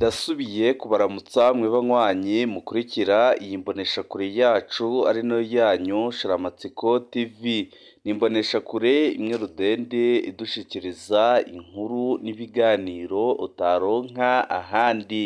Ndasubiye kubaramutsa mwe banywanyi mukurikira iyi mboneshakure yacu ari nayo yanyu Shiramatsiko TV. Ni imboneshakure imwe rudende idushikiriza inkuru n'ibiganiro utaronka ahandi.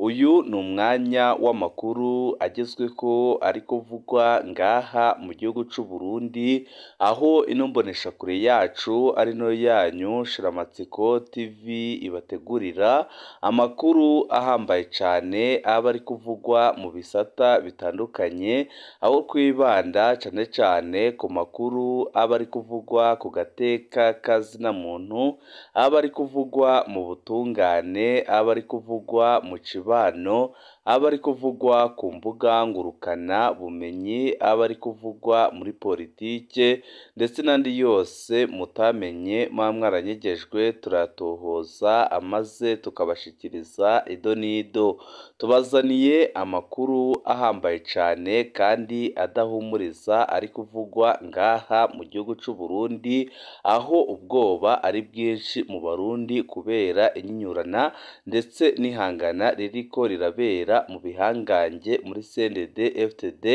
Uyu ni umwanya w'amakuru agezweho ari kuvugwa ngaha mu gihugu c'u Burundi, aho ino mboneshakure yacu ari nayo yanyu Shiramatsiko TV ibategurira amakuru ahambaye cane aba ari kuvugwa mu bisata bitandukanye, aho twibanda cane cane ku makuru aba ari kuvugwa ku gateka kazina muntu, aba ari kuvugwa mu butungane, aba ari kuvugwa mu cibano, aba ari kuvugwa ku mbuga ngurukana bumenyi, aba ari kuvugwa muri politike ndetse n'andi yose mutamenye muba mwaranyegejwe, turayatohoza amaze tukabashikiriza ido n'ido. Tubazaniye amakuru ahambaye cane kandi adahumuriza ari kuvugwa ngaha mu gihugu c'u Burundi, aho ubwoba ari bwinshi mu Barundi kubera inyinyurana ndetse n'ihangana ririko rirabera mu bihangange muri CNDD FDD.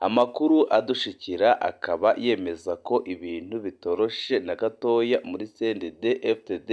Amakuru adushikira akaba yemeza ko ibintu bitoroshe na gatoya muri CNDD FDD,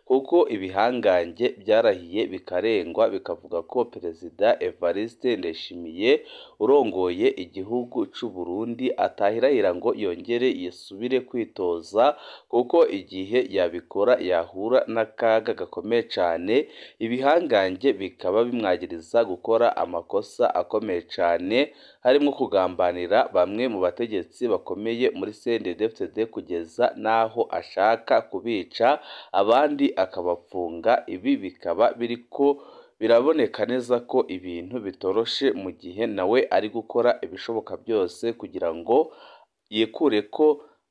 kuko ibihangange byarahiye bikarengwa bikavuga ko Perezida Evariste Ndayishimiye urongoye igihugu c'u Burundi atahirahira ngo yongere yisubire kwitoza, kuko igihe yabikora yahura n'akaga gakomeye cane. Ibihangange bikaba bimwagiriza gukora amakosa akomeye cane, harimwo kugambanira bamwe mu bategetsi bakomeye muri CNDD-FDD kugeza n'aho ashaka kubica, abandi akabapfunga. Ibi bikaba biriko biraboneka neza ko ibintu bitoroshe mu gihe nawe ari gukora ibishoboka byose kugira ngo yikureko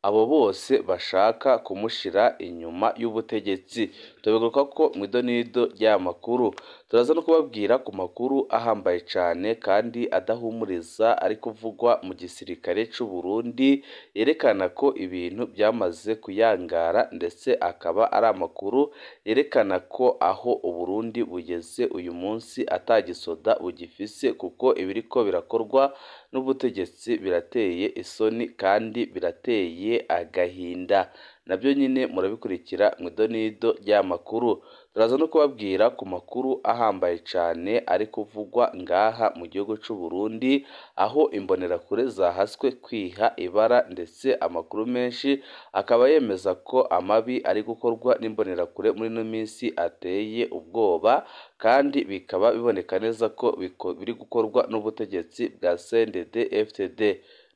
abo bose bashaka kumushira inyuma y'ubutegetsi. Tubigaruka ko mu idonido ry'aya makuru. Turaza no kubabwira ku makuru ahambaye cane kandi adahumuriza ari kuvugwa mu gisirikare c'u Burundi, yerekana ko ibintu byamaze kuyangara, ndetse akaba ari amakuru yerekana ko aho Uburundi bugeze uyu munsi atagisoda bugifise, kuko ibiriko birakorwa n'ubutegetsi birateye isoni kandi birateye agahinda. Nabyo nyine murabikurikira mu idonido ry'aya makuru. Turaza no kubabwira ku makuru ahambaye cane ari kuvugwa ngaha mu gihugu c'u Burundi, aho imbonerakure zahaswe kwiha ibara, ndetse amakuru menshi akaba yemeza ko amabi ari gukorwa n'imbonerakure muri ino minsi ateye ubwoba, kandi bikaba biboneka neza ko biri gukorwa n'ubutegetsi bwa CNDD FDD.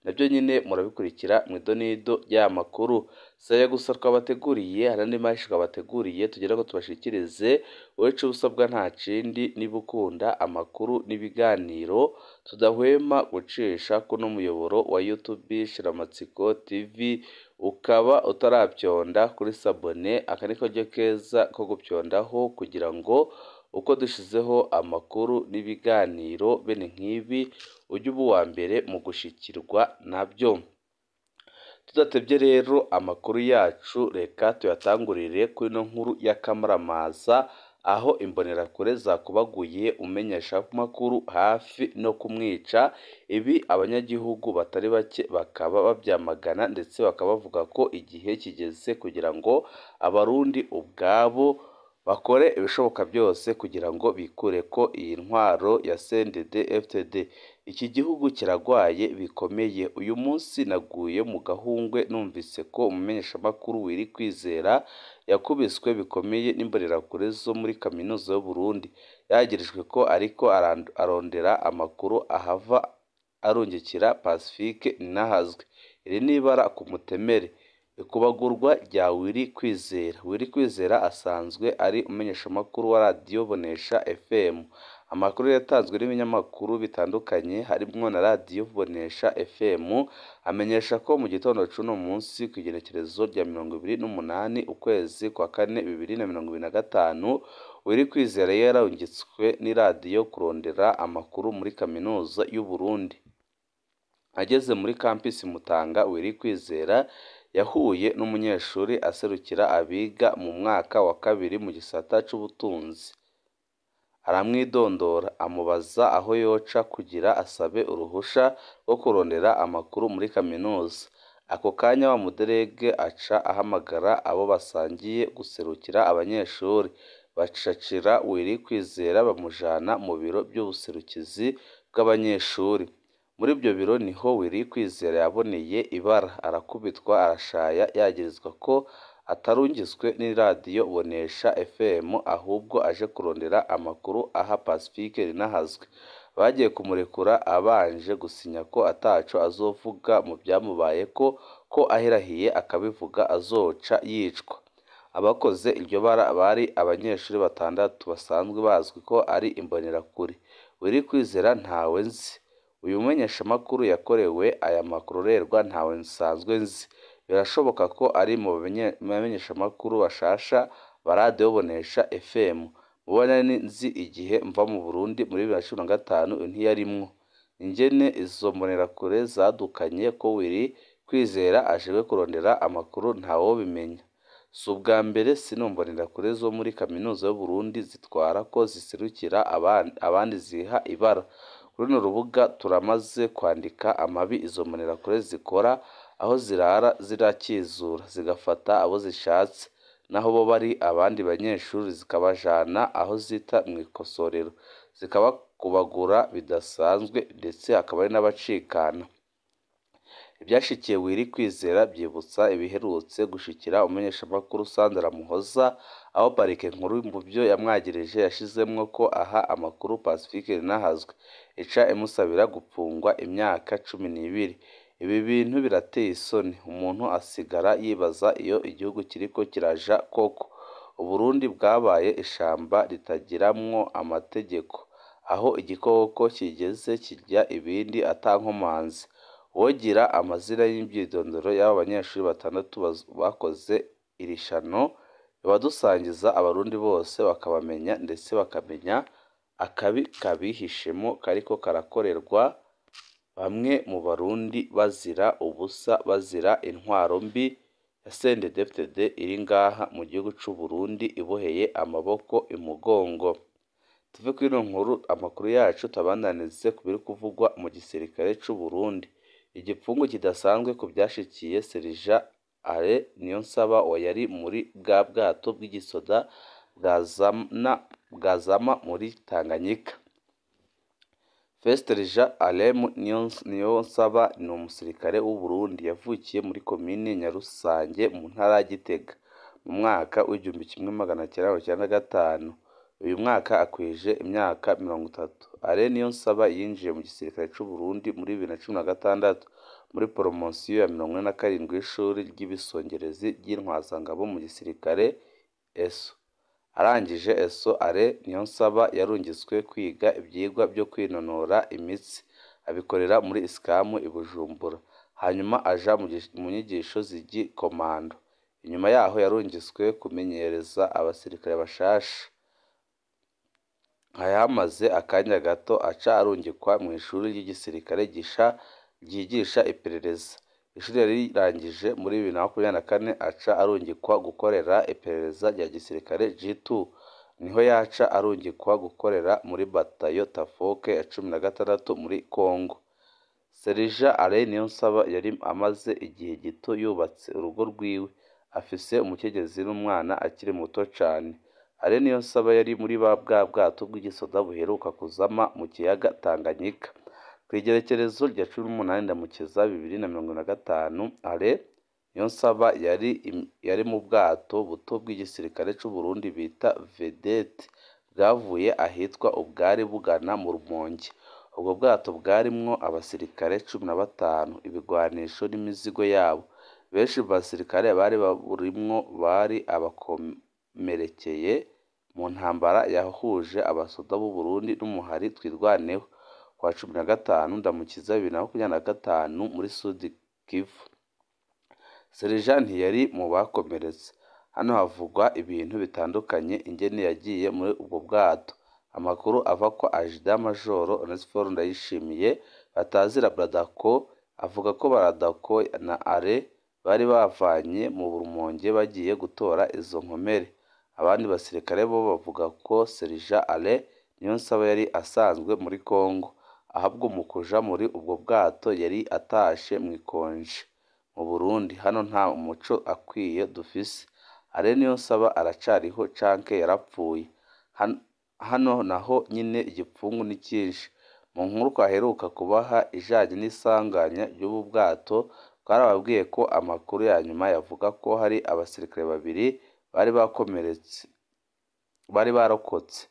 Nabyo nyine murabikurikira mu idonido ry'aya makuru. Si aya gusa twabateguriye, hari andi menshi twabateguriye tugira ngo tubashikirize. Wowe ico usabwa nta kindi, niba ukunda amakuru n'ibiganiro tudahwema gucisha kuno muyoboro wa YouTube Shiramatsiko TV, ukaba utaravyonda kuri sabone, aka ni karyo keza ko gupyondaho kugira ngo uko dushizeho amakuru n'ibiganiro bene nk'ibi ujye uba uwa mbere mu gushikirwa nabyo. Tudatevye rero amakuru yacu reka tuyatangurire kuri ino nkuru y'akamaramaza, aho imbonerakure zakubaguye umenyeshamakuru hafi no kumwica. Ibi abanyagihugu batari bake bakaba bavyamagana, ndetse bakaba bavuga ko igihe kigeze kugira ngo Abarundi ubwabo bakore ibishoboka byose kugira ngo bikureko iyi ntwaro ya CNDD FDD. Iki gihugu kiragwaye bikomeye. Uyu munsi naguye mu gahungwe numvise ko umumenyeshamakuru Willy Kwizera yakubiswe bikomeye n'imbonerakure zo muri kaminuza y'u Burundi. Yagirijwe ko ariko arondera amakuru ahava arungikira Pacifique Ninahazwe. Iri ni ibara ku mutemere. Ikubagurwa rya Willy Kwizera. Willy Kwizera asanzwe ari umumenyeshamakuru wa radiyo Bonesha FM. Amakuru yatanzwe n'ibinyamakuru bitandukanye harimwo na radiyo Bonesha FM amenyesha ko mu gitondo c'uno munsi kw'igenekerezo rya 28 ukwezi kwa kane 2025, Willy Kwizera yarungitswe n'iradiyo kurondera amakuru muri kaminuza y'u Burundi. Ageze muri campus Mutanga, Willy Kwizera yahuye n'umunyeshuri aserukira abiga mu mwaka wa kabiri mu gisata c'ubutunzi. Aramwidondora, amubaza aho yoca kugira asabe uruhusha rwo kurondera amakuru muri kaminuza. Ako kanya wa muderege aca ahamagara abo basangiye guserukira abanyeshuri, bacacira Willy Kwizera bamujana mu biro by'ubuserukizi bw'abanyeshuri. Muri ibyo biro niho Willy Kwizera yaboneye ibara, arakubitwa arashaya, yagirizwa ko atarungitswe n'iradiyo Bonesha FM ahubwo aje kurondera amakuru aha Pacifique Rinahazwe. Bagiye kumurekura abanje gusinya ko ataco azovuga mu vyamubayeko, ko ahirahiye akabivuga azoca yicwa. Abakoze iryo bara bari abanyeshuri batandatu basanzwe bazwi ko ari imbonerakure. Willy Kwizera ntawe nzi. Uyu mumenyeshamakuru yakorewe aya makororerwa ntawe nsanzwe nzi. Birashoboka ko ari mu bamenyeshamakuru bashasha ba radiyo Bonesha FM. Mubo nari nzi igihe mva mu Burundi muri 2015 ntiyarimwo. Ingene izo mbonerakure zadukanye ko Willy Kwizera ajejwe kurondera amakuru ntawobimenya. Si ubwa mbere zino mbonerakure zo muri kaminuza y'Uburundi zitwara ko ziserukira abandi ziha ibara. Kuri runo rubuga turamaze kwandika amabi izo mbonerakure zikora, aho zirara zirakizura, zigafata abo zishatse, naho bo bari abandi banyeshuri zikabajana aho zita mw'ikosorero, zikabakubagura bidasanzwe ndetse hakaba hari n'abacikana. Ivyashikiye Willy Kwizera vyibutsa ibiherutse gushikira umumenyeshamakuru Sandra Muhoza, aho parike nkuru mu vyo yamwagirije yashizemwo ko aha amakuru Pacifique Rinahazwe, ica imusabira gupfungwa imyaka 12. Ibi bintu birateye isoni, umuntu asigara yibaza iyo igihugu kiriko kiraja koko. Uburundi bwabaye ishamba ritagiramwo amategeko, aho igikoko kigeze kirya ibindi ata nkomanzi. Uwogira amazina y'imyidondoro y'aba banyeshuri batandatu bakoze iri shano, yobadusangiza abarundi bose bakabamenya ndetse bakamenya akabi kabihishemwo kariko karakorerwa bamwe mu barundi bazira ubusa, bazira intwaro mbi ya CNDD-FDD iri ngaha mu gihugu c'Uburundi iboheye amaboko imugongo. Tuve kuri ino nkuru, amakuru yacu tubandanirize ku biri kuvugwa mu gisirikare c'Uburundi. Igipfungu kidasanzwe ku vyashikiye Serija Alain Niyonsaba yari muri bwa bwato bw'igisoda bwazama muri Tanganyika. Serija Alain Niyonsaba ni umusirikare w'Uburundi yavukiye muri komine Nyarusange mu ntara ya Gitega mu mwaka w'1995. Uyu mwaka akwije imyaka 30. Alain Niyonsaba yinjiye mu gisirikare c'Uburundi muri 2016 muri poromosiyo ya 47 y'ishuri ry'ibisongerezi ry'intwazangabo mu gisirikare ESO. Arangije ESO, Alain Niyonsaba yarungitswe kwiga ivyigwa vyo kwinonora imitsi, abikorera muri ISCAM i Bujumbura, hanyuma aja mu nyigisho z'igikomando. Inyuma yaho yarungitswe kumenyereza abasirikare bashasha. Yahamaze akanya gato aca arungikwa mw'ishuri ry'igisirikare ryigisha iperereza. Ishuri yarirangije muri 2024 aca arungikwa gukorera iperereza rya gisirikare G2. Niho yaca arungikwa gukorera muri batayo Tafoke ya 16 muri Congo. Serija Alain Niyonsaba yari amaze igihe gito yubatse urugo rwiwe, afise umukenyezi n'umwana akiri muto cane. Alain Niyonsaba yari muri bwa bwato bw'igisoda buheruka kuzama mu kiyaga Tanganyika. Kw'igerekerezo rya 18 Ndamukiza 2025, Alain Niyonsaba yari mu bwato buto bw'igisirikare c'Uburundi bita Vedette bwavuye ahitwa Ubwari bugana mu Rumonge. Ubwo bwato bwarimwo abasirikare 15, ibigwanisho n'imizigo yabo. Benshi mu basirikare bari baburimwo bari abakomerekeye mu ntambara yahuje abasoda b'Uburundi n'umuhari Twirwaneho. Kuwa 15 Ndamukiza 2025 muri Sud Kivu. Serija ntiyari mu bakomeretse. Hano havugwa ibintu bitandukanye ingene yagiye muri ubwo bwato. Amakuru ava kwa Ajida Majoro Onesphore Ndayishimiye batazira Bradako avuga ko Baradako na Alain bari bavanye mu Rumonge bagiye gutora izo nkomere. Abandi basirikare bo bavuga ko Serija Alain Niyonsaba yari asanzwe muri Kongo, ahubwo mu kuja muri ubwo bwato yari atashe mw'ikonje mu Burundi. Hano nta muco akwiye dufise. Alain Niyonsaba aracariho canke yarapfuye? Hano naho nyene igipfungu ni cinshi. Mu nkuru twaheruka kubaha ijanye n'isanganya ry'ubu bwato, twarababwiye ko amakuru ya nyuma yavuga ko hari abasirikare babiri bari bakomeretse, bari barokotse.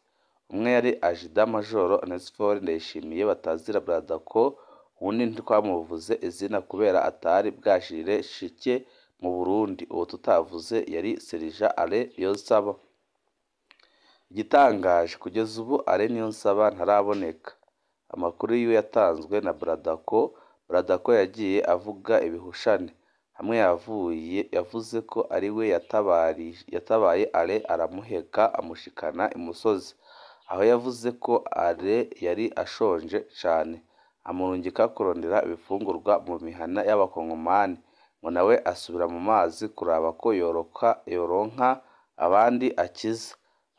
Umwe yari Ajida Majoro Onesphore Ndayishimiye batazira Bradako, uwundi ntitwamuvuze izina kubera atari bwashire shike mu Burundi. Uwo tutavuze yari Serija Alain Niyonsaba. Igitangaje kugeza ubu Alain Niyonsaba ntaraboneka. Amakuru yiwe yatanzwe na Bradako. Bradako yagiye avuga ibihushane. Hamwe yavuze ko ari we yatabaye Alain aramuheka amushikana imusozi. Aho yavuze ko Alain yari ashonje cane, amurungika kurondera ibifungurwa mu mihana y'abakongomani, ngo nawe asubira mu mazi kuraba ko yoronka abandi akiza.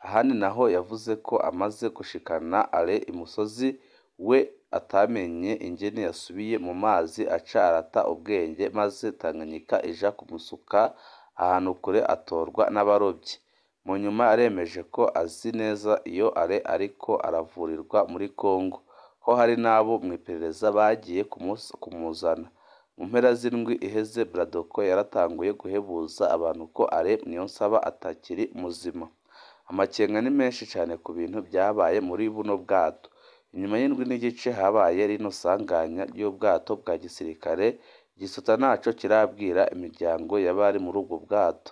Ahandi naho yavuze ko amaze gushikana Alain imusozi we atamenye ingene yasubiye mu mazi aca arata ubwenge, maze Tanganyika ija kumusuka ahantu kure atorwa n'abarovyi. Mu nyuma aremeje ko azi neza iyo Alain ariko aravurirwa muri Kongo, ko hari n'abo mw'iperereza bagiye kumuzana. Mu mpera z'indwi iheze Bradoko yaratanguye guhebuza abantu ko Alain Niyonsaba atakiri muzima. Amakenga ni menshi cane ku bintu vyabaye muri buno bwato. Inyuma y'indwi n'igice habaye rino sanganya ry'ubwato bwa gisirikare, igisota ntaco kirabwira imiryango y'abari muri ubwo bwato.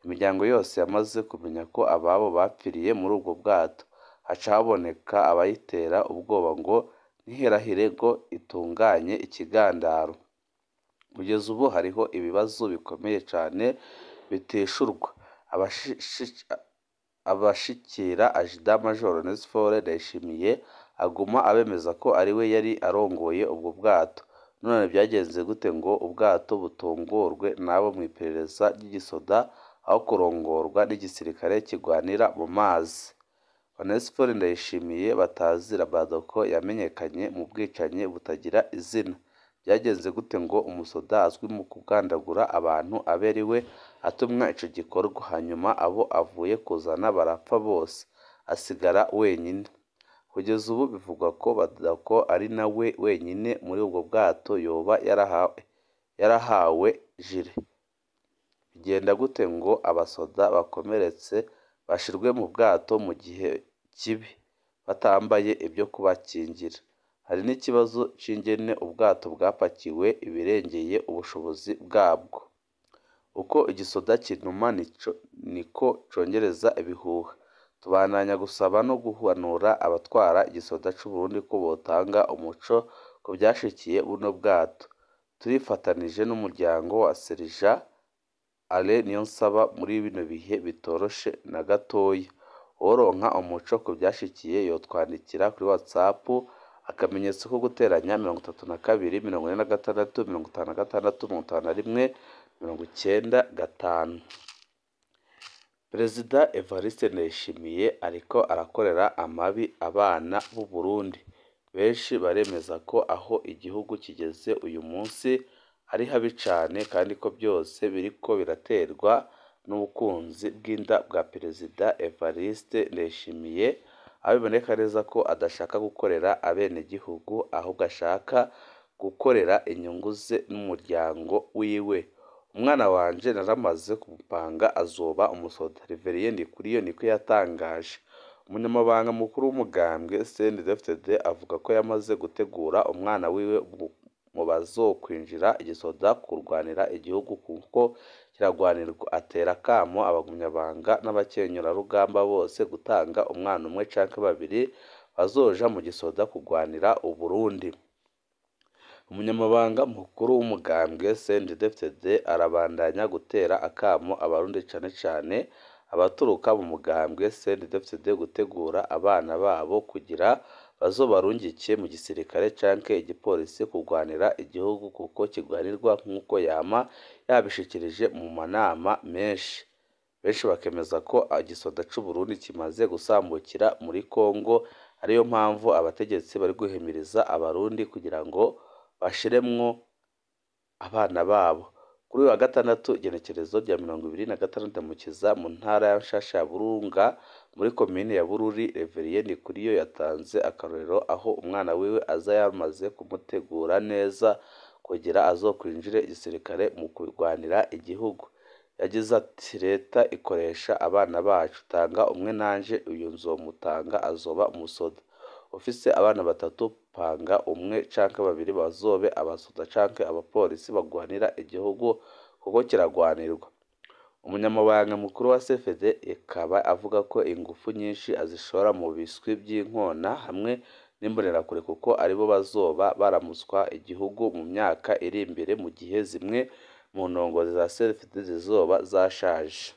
Imiryango yose yamaze kumenya ko ababo bapfiriye muri ubwo bwato. Haca haboneka abayitera ubwoba ngo ntiherahire ngo itunganye ikigandaro. Kugeza ubu hariho ibibazo bikomeye cane bitishurwa. Abashikira Ajida Majoro Onesphore Ndayishimiye aguma abemeza ko ari we yari arongoye ubwo bwato. None vyagenze gute ngo ubwato butongorwe n'abo mw'iperereza ry'igisoda aho kurongorwa n'igisirikare kigwanira mu mazi? Onesphore Ndayishimiye batazira Bradoko yamenyekanye mu bwicanyi butagira izina. Vyagenze gute ngo umusoda azwi mu kugandagura abantu abe ari we atumwa ico gikorwa, hanyuma abo avuye kuzana barapfa bose, asigara wenyine? Kugeza ubu bivugwa ko Bradoko ari nawe wenyine muri ubwo bwato yoba yarahawe jire. Bigenda gute ngo abasoda bakomeretse bashirwe mu bwato mu gihe kibi, batambaye ivyo kubakingira? Hari n'ikibazo c'ingene ubwato bwapakiwe ibirengeye ubushobozi bwabwo. Uko igisoda kinuma niko congereza ibihuha. Tubandanya gusaba no guhanura abatwara igisoda c'Uburundi ko botanga umuco ku vyashikiye buno bwato. Turifatanije n'umuryango wa Serija Alain Niyonsaba muri bino bihe bitoroshe na gatoya. Uworonka umuco ku vyashikiye yotwandikira kuri WhatsApp akamenyetso ko guteranya 32 46 56 51 95. Perezida Evariste Ndayishimiye ariko arakorera amabi abana b'u Burundi. Benshi baremeza ko aho igihugu kigeze uyu munsi ari habi cane, kandi ko byose biriko biraterwa n'ubukunzi bw'inda bwa Perezida Evariste Ndayishimiye, aho biboneka neza ko adashaka gukorera abenegihugu, ahubwo ashaka gukorera inyungu ze n'umuryango wiwe. Umwana wanje naramaze kumupanga azoba umusoda. Reverien Ndikuriyo niko yatangaje. Umunyamabanga mukuru w'umugambwe CNDD-FDD avuga ko yamaze gutegura umwana wiwe mu bazokwinjira igisoda kurwanira igihugu kuko kiragwanirwa. Atera akamo abagumyabanga n'abakenyurarugamba bose gutanga umwana umwe canke babiri bazoja mu gisoda kurwanira Uburundi. Umunyamabanga mukuru w'umugambwe CNDD-FDD arabandanya gutera akamo abarundi cane cane abaturuka mu mugambwe CNDD-FDD gutegura abana babo kugira bazobarungike mu gisirikare canke igipolisi kurwanira igihugu kuko kigwanirwa nk'uko yama yabishikirije mu manama menshi. Benshi bakemeza ko igisoda c'Uburundi kimaze gusambukira muri Kongo Ariyo mpamvu abategetsi bari guhimiriza abarundi kugira ngo bashiremwo abana babo. Kuri uyu wa gatandatu igenekerezo rya 26 Mukiza mu ntara ya Nshasha ya Burunga muri komine ya Bururi, Reverien Ndikuriyo yatanze akarorero aho umwana wiwe aza yamaze kumutegura neza kugira azokwinjire igisirikare mu kurwanira igihugu. Yagize ati "Leta ikoresha abana bacu, tanga umwe nanje uyu nzomutanga azoba umusoda. Ufise abana batatu panga umwe canke babiri bazobe abasoda canke abapolisi bagwanira igihugu kuko kiragwanirwa." Umunyamabanga mukuru wa CFD akaba avuga ko ingufu nyinshi azishora mu biswi by'inkona hamwe n'imbonerakure kuko aribo bazoba baramutswa igihugu mu myaka iri imbere mu gihe zimwe mu ndongozi za CFD zizoba zashaje.